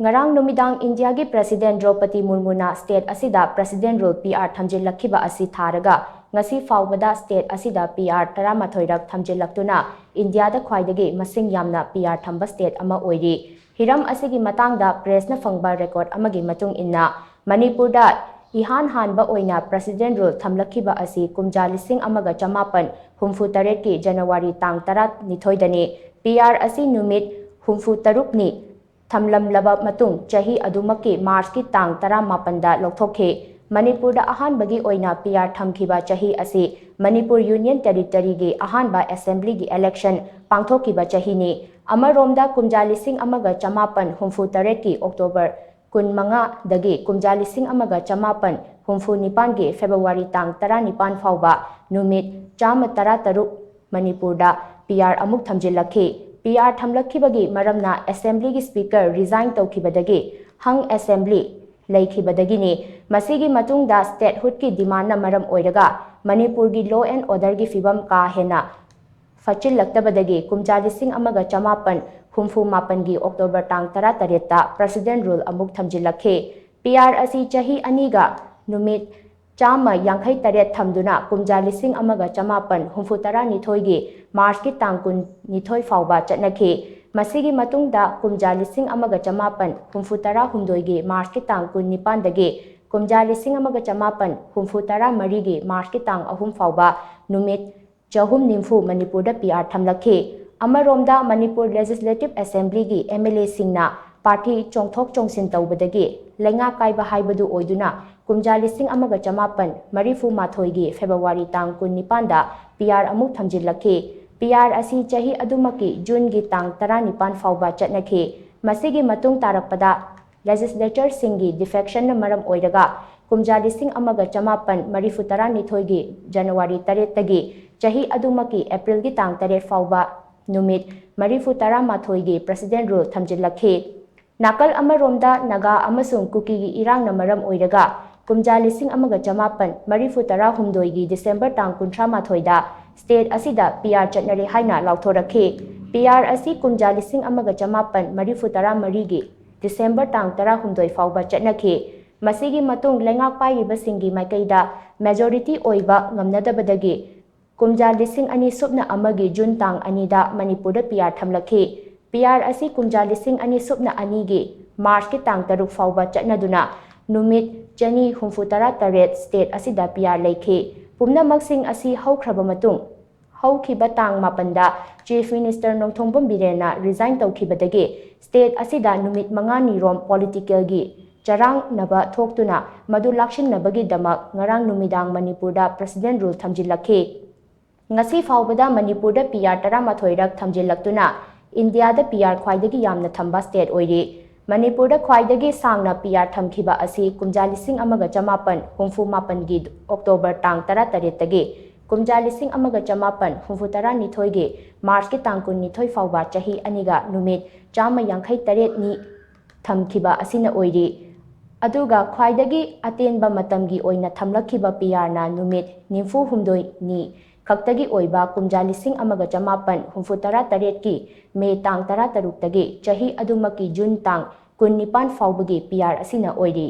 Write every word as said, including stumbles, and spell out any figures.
ꯉꯔꯥꯡ ꯅꯨꯃꯤꯗꯥꯡ ꯏꯟꯗꯤꯌꯥꯒꯤ ꯄ꯭ꯔꯁꯤꯗꯦꯟ ꯗ꯭ꯔꯧꯄꯗꯤ ꯃꯨꯔꯃꯨꯅ ꯁ꯭ꯇꯦꯠ ꯑꯁꯤꯗ ꯄ꯭ꯔꯁꯤꯗꯦꯟ ꯔꯨꯜ, ꯄꯤ ꯑꯥꯔ, ꯊꯝꯖꯤꯜꯂꯛꯈꯤꯕ ꯑꯁꯤ ꯊꯥꯔꯒ ꯉꯁꯤ ꯐꯥꯎꯕꯗ ꯁ꯭ꯇꯦꯠ ꯑꯁꯤꯗ ꯄꯤ ꯑꯥꯔ ꯇꯔꯥꯃꯥꯊꯣꯏꯔꯛ ꯊꯝꯖꯤꯜꯂꯛꯇꯨꯅ ꯏꯟꯗꯤꯌꯥꯗ ꯈ꯭ꯋꯥꯏꯗꯒꯤ ꯃꯁꯤꯡ ꯌꯥꯝꯅ ꯄꯤ ꯑꯥꯔ ꯊꯝꯕ ꯁ꯭ꯇꯦꯠ ꯑꯃ ꯑꯣꯏꯔꯤ꯫ ꯍꯤꯔꯝ ꯑꯁꯤꯒꯤ ꯃꯇꯥꯡꯗ ꯄ꯭ꯔꯦꯁꯅ ꯐꯪꯕ ꯔꯦꯀꯣꯔꯗ ꯑꯃꯒꯤ ꯃꯇꯨꯡ ꯏꯟꯅ, ꯃꯅꯤꯄꯨꯔꯗ ꯏꯍꯥꯟ ꯍꯥꯟꯕ ꯑꯣꯏꯅ ꯄ꯭ꯔꯁꯤꯗꯦꯟ ꯔꯨꯜ ꯊꯝꯂꯛꯈꯤꯕ ꯑꯁꯤ ꯀꯨꯝꯖꯥ ꯂꯤꯁꯤꯡ ꯑꯃꯒ ꯆꯃꯥꯄꯟ ꯍꯨꯝꯐꯨ ꯇꯔꯦꯠꯀꯤ ꯖꯅꯋꯥꯔꯤ ꯇꯥꯡ ꯇꯔꯥꯅꯤꯊꯣꯏꯗꯅꯤ꯫ ꯄꯤ ꯑꯥꯔ ꯑꯁꯤ ꯅꯨꯃꯤꯠ ꯍꯨꯝꯐꯨ ꯇꯔꯨꯛꯅꯤ ꯊꯝꯂꯝꯂꯕ ꯃꯇꯨꯡ ꯆꯍꯤ ꯑꯗꯨꯃꯛꯀꯤ ꯃꯥꯔꯆꯀꯤ ꯇꯥꯡ ꯇꯔꯥꯃꯥꯄꯟꯗ ꯂꯧꯊꯣꯛꯈꯤ꯫ ꯃꯅꯤꯄꯨꯔꯗ ꯑꯍꯥꯟꯕꯒꯤ ꯑꯣꯏꯅ ꯄꯤ ꯑꯥꯔ ꯊꯝꯈꯤꯕ ꯆꯍꯤ ꯑꯁꯤ ꯃꯅꯤꯄꯨꯔ ꯌꯨꯅꯤꯌꯟ ꯇꯦꯔꯤꯇꯔꯤꯒꯤ ꯑꯍꯥꯟꯕ ꯑꯦꯁꯦꯝꯕ꯭ꯂꯤꯒꯤ ꯏꯂꯦꯛꯁꯟ ꯄꯥꯡꯊꯣꯛꯈꯤꯕ ꯆꯍꯤꯅꯤ꯫ ꯑꯃꯔꯣꯝꯗ ꯀꯨꯝꯖꯥ ꯂꯤꯁꯤꯡ ꯑꯃꯒ ꯆꯃꯥꯄꯟ ꯍꯨꯝꯐꯨ ꯇꯔꯦꯠꯀꯤ ꯑꯣꯛꯇꯣꯕꯔ ꯀꯨꯟꯃꯉꯥꯗꯒꯤ ꯀꯨꯝꯖꯥ ꯂꯤꯁꯤꯡ ꯑꯃꯒ ꯆꯃꯥꯄꯟ ꯍꯨꯝꯐꯨ ꯅꯤꯄꯥꯟꯒꯤ ꯐꯦꯕ꯭ꯔꯨꯋꯥꯔꯤ ꯇꯥꯡ ꯇꯔꯥꯅꯤꯄꯥꯟ ꯐꯥꯎꯕ ꯅꯨꯃꯤꯠ ꯆꯥꯝꯃ ꯇꯔꯥꯇꯔꯨꯛ ꯃꯅꯤꯄꯨꯔꯗ ꯄꯤ ꯑꯥꯔ ꯑꯃꯨꯛ ꯊꯝꯖꯤꯜꯂꯛꯈꯤ꯫ ꯄꯤ ꯑꯥꯔ ꯊꯝꯂꯛꯈꯤꯕꯒꯤ ꯃꯔꯝꯅ ꯑꯦꯁꯦꯝꯕ꯭ꯂꯤꯒꯤ ꯁ꯭ꯄꯤꯀꯔ ꯔꯤꯖꯥꯏꯟ ꯇꯧꯈꯤꯕꯗꯒꯤ ꯍꯪ ꯑꯦꯁꯦꯝꯕ꯭ꯂꯤ ꯂꯩꯈꯤꯕꯗꯒꯤꯅꯤ꯫ ꯃꯁꯤꯒꯤ ꯃꯇꯨꯡꯗ ꯁ꯭ꯇꯦꯠꯍꯨꯗꯀꯤ ꯗꯤꯃꯥꯟꯅ ꯃꯔꯝ ꯑꯣꯏꯔꯒ ꯃꯅꯤꯄꯨꯔꯒꯤ ꯂꯣ ꯑꯦꯟ ꯑꯣꯔꯗꯔꯒꯤ ꯐꯤꯕꯝ ꯀꯥ ꯍꯦꯟꯅ ꯐꯠꯆꯤꯜꯂꯛꯇꯕꯗꯒꯤ ꯀꯨꯝꯖꯥ ꯂꯤꯁꯤꯡ ꯑꯃꯒ ꯆꯃꯥꯄꯟ ꯍꯨꯝꯐꯨ ꯃꯥꯄꯟꯒꯤ ꯑꯣꯛꯇꯣꯕꯔ ꯇꯥꯡ ꯇꯔꯥꯇꯔꯦꯠꯇ ꯄ꯭ꯔꯁꯤꯗꯦꯟ ꯔꯨꯜ ꯑꯃꯨꯛ ꯊꯝꯖꯤꯜꯂꯛꯈꯤ꯫ ꯄꯤ ꯑꯥꯔ ꯑꯁꯤ ꯆꯍꯤ ꯑꯅꯤꯒ ꯅꯨꯃꯤꯠ ꯆꯥꯝꯃ ꯌꯥꯡꯈꯩ ꯇꯔꯦꯠ ꯊꯝꯗꯨꯅ ꯀꯨꯝꯖꯥ ꯂꯤꯁꯤꯡ ꯑꯃꯒ ꯆꯃꯥꯄꯟ ꯍꯨꯝꯐꯨ ꯇꯔꯥꯅꯤꯊꯣꯏꯒꯤ ꯃꯥꯔꯆꯀꯤ ꯇꯥꯡ ꯀꯨꯟꯅꯤꯊꯣꯏ ꯐꯥꯎꯕ ꯆꯠꯅꯈꯤ꯫ ꯃꯁꯤꯒꯤ ꯃꯇꯨꯡꯗ ꯀꯨꯝꯖꯥ ꯂꯤꯁꯤꯡ ꯑꯃꯒ ꯆꯃꯥꯄꯟ ꯍꯨꯝꯐꯨ ꯇꯔꯥꯍꯨꯝꯗꯣꯏꯒꯤ ꯃꯥꯔꯆꯀꯤ ꯇꯥꯡ ꯀꯨꯟꯅꯤꯄꯥꯟꯗꯒꯤ ꯀꯨꯝꯖꯥ ꯂꯤꯁꯤꯡ ꯑꯃꯒ ꯆꯃꯥꯄꯟ ꯍꯨꯝꯐꯨ ꯇꯔꯥ ꯃꯔꯤꯒꯤ ꯃꯥꯔꯆꯀꯤ ꯇꯥꯡ ꯑꯍꯨꯝ ꯐꯥꯎꯕ ꯅꯨꯃꯤꯠ ꯆꯍꯨꯝ ꯅꯤꯐꯨ ꯃꯅꯤꯄꯨꯔꯗ ꯄꯤ ꯑꯥꯔ ꯊꯝꯂꯛꯈꯤ꯫ ꯑꯃꯔꯣꯝꯗ ꯃꯅꯤꯄꯨꯔ ꯂꯦꯖꯤꯁꯂꯦꯇꯤꯚ ꯑꯦꯁꯦꯝꯕ꯭ꯂꯤꯒꯤ ꯑꯦꯝ ꯑꯦꯜ ꯑꯦꯁꯤꯡꯅ ꯄꯥꯔꯇꯤ ꯆꯣꯡꯊꯣꯛ ꯆꯣꯡꯁꯤꯟ ꯇꯧꯕꯗꯒꯤ ꯂꯩꯉꯥꯛ ꯀꯥꯏꯕ ꯍꯥꯏꯕꯗꯨ ꯑꯣꯏꯗꯨꯅ ꯀꯨꯝꯖꯥ ꯂꯤꯁꯤꯡ ꯑꯃꯒ ꯆꯃꯥꯄꯟ ꯃꯔꯤꯐꯨ ꯃꯥꯊꯣꯏꯒꯤ ꯐꯦꯕ꯭ꯔꯨꯋꯥꯔꯤ ꯇꯥꯡ ꯀꯨꯟꯅꯤꯄꯥꯟꯗ ꯄꯤ ꯑꯥꯔ ꯑꯃꯨꯛ ꯊꯝꯖꯤꯜꯂꯛꯈꯤ꯫ ꯄꯤ ꯑꯥꯔ ꯑꯁꯤ ꯆꯍꯤ ꯑꯗꯨꯃꯛꯀꯤ ꯖꯨꯟꯒꯤ ꯇꯥꯡ ꯇꯔꯥꯅꯤꯄꯥꯟ ꯐꯥꯎꯕ ꯆꯠꯅꯈꯤ꯫ ꯃꯁꯤꯒꯤ ꯃꯇꯨꯡ ꯇꯥꯔꯛꯄꯗ ꯂꯦꯖꯤꯁꯂꯦꯆꯔꯁꯤꯡꯒꯤ ꯗꯤꯐꯦꯛꯁꯟꯅ ꯃꯔꯝ ꯑꯣꯏꯔꯒ ꯀꯨꯝꯖꯥ ꯂꯤꯁꯤꯡ ꯑꯃꯒ ꯆꯃꯥꯄꯟ ꯃꯔꯤꯐꯨ ꯇꯔꯥꯅꯤꯊꯣꯏꯒꯤ ꯖꯅꯋꯥꯔꯤ ꯇꯔꯦꯠꯇꯒꯤ ꯆꯍꯤ ꯑꯗꯨꯃꯛꯀꯤ ꯑꯦꯄ꯭ꯔꯤꯜꯒꯤ ꯇꯥꯡ ꯇꯔꯦꯠ ꯐꯥꯎꯕ ꯅꯨꯃꯤꯠ ꯃꯔꯤꯐꯨ ꯇꯔꯥꯃꯥꯊꯣꯏꯒꯤ ꯄ꯭ꯔꯁꯤꯗꯦꯟ ꯔꯨꯜ ꯊꯝꯖꯤꯜꯂꯛꯈꯤ꯫ ꯅꯥꯀꯜ ꯑꯃꯔꯣꯝꯗ ꯅꯥꯒꯥ ꯑꯃꯁꯨꯡ ꯀꯨꯀꯤꯒꯤ ꯏꯔꯥꯡꯅ ꯃꯔꯝ ꯑꯣꯏꯔꯒ ꯀꯨꯝꯖꯥ ꯂꯤꯁꯤꯡ ꯑꯃꯒ ꯆꯃꯥꯄꯟ ꯃꯔꯤꯐꯨ ꯇꯔꯥꯍꯨꯝꯗꯣꯏꯒꯤ ꯗꯤꯁꯦꯝꯕꯔ ꯇꯥꯡ ꯀꯨꯟꯊ꯭ꯔꯥ ꯃꯥꯊꯣꯏꯗ ꯁ꯭ꯇꯦꯠ ꯑꯁꯤꯗ ꯄꯤ ꯑꯥꯔ ꯆꯠꯅꯔꯦ ꯍꯥꯏꯅ ꯂꯥꯎꯊꯣꯔꯛꯈꯤ꯫ ꯄꯤ ꯑꯥꯔ ꯑꯁꯤ ꯀꯨꯝꯖꯥ ꯂꯤꯁꯤꯡ ꯑꯃꯒ ꯆꯃꯥꯄꯟ ꯃꯔꯤꯐꯨ ꯇꯔꯥ ꯃꯔꯤꯒꯤ ꯗꯤꯁꯦꯝꯕꯔ ꯇꯥꯡ ꯇꯔꯥꯍꯨꯝꯗꯣꯏ ꯐꯥꯎꯕ ꯆꯠꯅꯈꯤ꯫ ꯃꯁꯤꯒꯤ ꯃꯇꯨꯡ ꯂꯩꯉꯥꯛ ꯄꯥꯏꯔꯤꯕꯁꯤꯡꯒꯤ ꯃꯥꯏꯀꯩꯗ ꯃꯦꯖꯣꯔꯤꯇꯤ ꯑꯣꯏꯕ ꯉꯝꯅꯗꯕꯗꯒꯤ ꯀꯨꯝꯖꯥ ꯂꯤꯁꯤꯡ ꯑꯅꯤ ꯁꯨꯞꯅ ꯑꯃꯒꯤ ꯖꯨꯟ ꯇꯥꯡ ꯑꯅꯤꯗ ꯃꯅꯤꯄꯨꯔꯗ ꯄꯤ ꯑꯥꯔ ꯊꯝꯂꯛꯈꯤ꯫ ꯄꯤ ꯑꯥꯔ ꯑꯁꯤ ꯀꯨꯝꯖꯥ ꯂꯤꯁꯤꯡ ꯑꯅꯤ ꯁꯨꯞꯅ ꯑꯅꯤꯒꯤ ꯃꯥꯔꯆꯀꯤ ꯇꯥꯡ ꯇꯔꯨꯛ ꯐꯥꯎꯕ ꯆꯠꯅꯗꯨꯅ ꯅꯨꯃꯤꯠ ꯆꯅꯤ ꯍꯨꯝꯐꯨ ꯇꯔꯥ ꯇꯔꯦꯠ ꯁ꯭ꯇꯦꯠ ꯑꯁꯤꯗ ꯄꯤ ꯑꯥꯔ ꯂꯩꯈꯤ꯫ ꯄꯨꯝꯅꯃꯛꯁꯤꯡ ꯑꯁꯤ ꯍꯧꯈ꯭ꯔꯕ ꯃꯇꯨꯡ, ꯍꯧꯈꯤꯕ ꯇꯥꯡ ꯃꯥꯄꯟꯗ ꯆꯤꯐ ꯃꯤꯅꯤꯁꯇꯔ ꯅꯣꯡꯊꯣꯝꯕꯝ ꯕꯤꯔꯦꯟꯅ ꯔꯤꯖꯥꯏꯟ ꯇꯧꯈꯤꯕꯗꯒꯤ ꯁ꯭ꯇꯦꯠ ꯑꯁꯤꯗ ꯅꯨꯃꯤꯠ ꯃꯉꯥꯅꯤꯔꯣꯝ ꯄꯣꯂꯤꯇꯤꯀꯦꯜꯒꯤ ꯆꯔꯥꯡꯅꯕ ꯊꯣꯛꯇꯨꯅ ꯃꯗꯨ ꯂꯥꯛꯁꯤꯟꯅꯕꯒꯤꯗꯃꯛ ꯉꯔꯥꯡ ꯅꯨꯃꯤꯗꯥꯡ ꯃꯅꯤꯄꯨꯔꯗ ꯄ꯭ꯔꯦꯁꯤꯗꯦꯟ ꯔꯨꯜ ꯊꯝꯖꯤꯜꯂꯛꯈꯤ꯫ ꯉꯁꯤ ꯐꯥꯎꯕꯗ ꯃꯅꯤꯄꯨꯔꯗ ꯄꯤ ꯑꯥꯔ ꯇꯔꯥꯃꯥꯊꯣꯏꯔꯛ ꯊꯝꯖꯤꯜꯂꯛꯇꯨꯅ ꯏꯟꯗꯤꯌꯥꯗ ꯄꯤ ꯑꯥꯔ ꯈ꯭ꯋꯥꯏꯗꯒꯤ ꯌꯥꯝꯅ ꯊꯝꯕ ꯁ꯭ꯇꯦꯠ ꯑꯣꯏꯔꯤ꯫ ꯃꯅꯤꯄꯨꯔꯗ ꯈ꯭ꯋꯥꯏꯗꯒꯤ ꯁꯥꯡꯅ ꯄꯤ ꯑꯥꯔ ꯊꯝꯈꯤꯕ ꯑꯁꯤ ꯀꯨꯝꯖꯥ ꯂꯤꯁꯤꯡ ꯑꯃꯒ ꯆꯃꯥꯄꯟ ꯍꯨꯝꯐꯨ ꯃꯥꯄꯟꯒꯤ ꯑꯣꯛꯇꯣꯕꯔ ꯇꯥꯡ ꯇꯔꯥꯇꯔꯦꯠꯇꯒꯤ ꯀꯨꯝꯖꯥ ꯂꯤꯁꯤꯡ ꯑꯃꯒ ꯆꯃꯥꯄꯟ ꯍꯨꯝꯐꯨ ꯇꯔꯥꯅꯤꯊꯣꯏꯒꯤ ꯃꯥꯔꯆꯀꯤ ꯇꯥꯡ ꯀꯨꯟꯅꯤꯊꯣꯏ ꯐꯥꯎꯕ ꯆꯍꯤ ꯑꯅꯤꯒ ꯅꯨꯃꯤꯠ ꯆꯥꯝꯃ ꯌꯥꯡꯈꯩ ꯇꯔꯦꯠꯅꯤ ꯊꯝꯈꯤꯕ ꯑꯁꯤꯅ ꯑꯣꯏꯔꯤ꯫ ꯑꯗꯨꯒ ꯈ꯭ꯋꯥꯏꯗꯒꯤ ꯑꯇꯦꯟꯕ ꯃꯇꯝꯒꯤ ꯑꯣꯏꯅ ꯊꯝꯂꯛꯈꯤꯕ ꯄꯤ ꯑꯥꯔꯅ ꯅꯨꯃꯤꯠ ꯅꯤꯐꯨ ꯍꯨꯝꯗꯣꯏꯅꯤ ꯈꯛꯇꯒꯤ ꯑꯣꯏꯕ ꯀꯨꯝꯖꯥ ꯂꯤꯁꯤꯡ ꯑꯃꯒ ꯆꯃꯥꯄꯟ ꯍꯨꯝꯐꯨ ꯇꯔꯥ ꯇꯔꯦꯠꯀꯤ ꯃꯦ ꯇꯥꯡ ꯇꯔꯥ ꯇꯔꯨꯛꯇꯒꯤ ꯆꯍꯤ ꯑꯗꯨꯃꯛꯀꯤ ꯖꯨꯟ ꯇꯥꯡ ꯀꯨꯟꯅꯤꯄꯥꯟ ꯐꯥꯎꯕꯒꯤ ꯄꯤ ꯑꯥꯔ ꯑꯁꯤꯅ ꯑꯣꯏꯔꯤ꯫